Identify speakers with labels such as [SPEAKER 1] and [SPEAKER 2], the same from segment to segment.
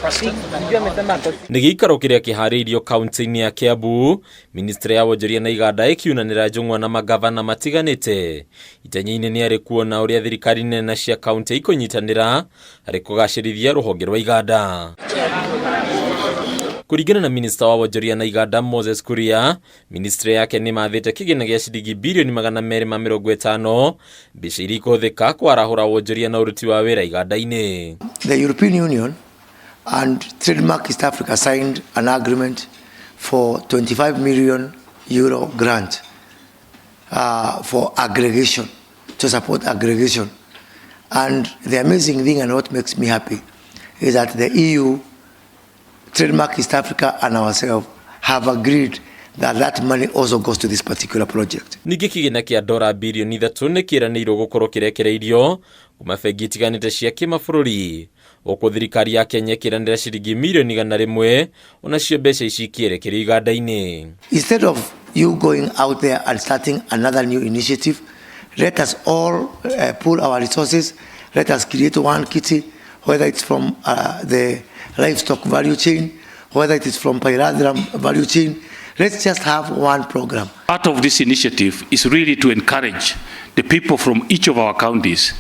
[SPEAKER 1] Nĩ gĩikaro kĩrĩa kĩharĩirio kaunti-inĩ ya Kiambu, ministry ya wonjoria na iganda ĩkiunanĩra njũng'wa na magavana matiganĩte. Itanya-inĩ nĩ arĩ kuona ũrĩa thirikari nene na cia kaunti ikũnyitanĩra harĩ kũgacĩrithia rũhonge rwa iganda. Kũringana na minista wa wonjoria na iganda Moses Kuria, ministry yake nĩ mathĩte kĩgĩna gĩa ciringi birioni 250, mbeca iria ikũhũthĩka kwarahũra wonjoria na ũruti wa wĩra iganda-inĩ.
[SPEAKER 2] The European Union and Trademark East Africa signed an agreement for €25 million grant for aggregation, to support aggregation. And the amazing thing and what makes me happy is that the EU, Trademark East Africa and ourselves have agreed that that money also goes to this particular project.
[SPEAKER 1] Ningĩ kĩgĩna kĩa dora birioni 3 nĩ kĩranĩirwo gũkorwo kĩrekereirio kuma bengi itiganĩte cia kĩmabũrũri, gũkũ thirikari ya Kenya ĩkĩranĩra ciringi mirioni 100, onacio mbeca ici ikĩerekerio iganda-inĩ.
[SPEAKER 2] Instead of you going out there and starting another new initiative, let us all pool our resources, let us create one kitty, whether it's from the livestock value chain, whether it is from pyrethrum value chain. Let's just have one program.
[SPEAKER 3] Part of this initiative is really to encourage the people from each of our counties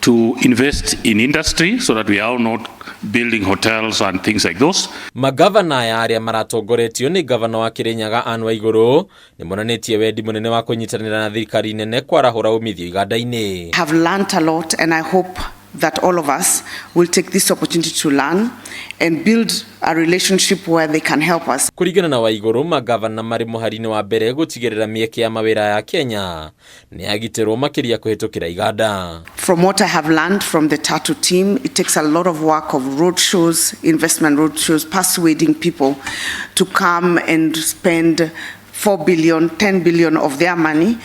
[SPEAKER 3] to invest in industry so that we are not building hotels and things like those.
[SPEAKER 1] Magavana aya arĩa maratongoretio nĩ gavana wa Kirinyaga Anne Waigũrũ nĩ monanĩtie wendi mũnene wa kũnyitanĩra na thirikari nene kwarahũra umithio iganda-inĩ.
[SPEAKER 4] Have learnt a lot, and I hope that all of us will take this opportunity to learn and build a relationship where they can help us.
[SPEAKER 1] Kũringana na Waigũrũ, magavana marĩ mũhari-inĩ wa mbere gũtigĩrĩra mĩeke ya mawĩra ya Kenya nĩ yagitĩrwo makĩria kũhĩtũkĩra iganda.
[SPEAKER 4] From what I have learned from the Tatu team, it takes a lot of work of road shows, investment road shows, persuading people to come and spend 4 billion, 10 billion of their money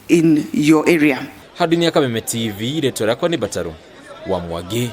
[SPEAKER 4] in your area.
[SPEAKER 1] Handũ-inĩ ya Kameme TV, rĩtwa rĩakwa nĩ Mbataru wa Mwangi.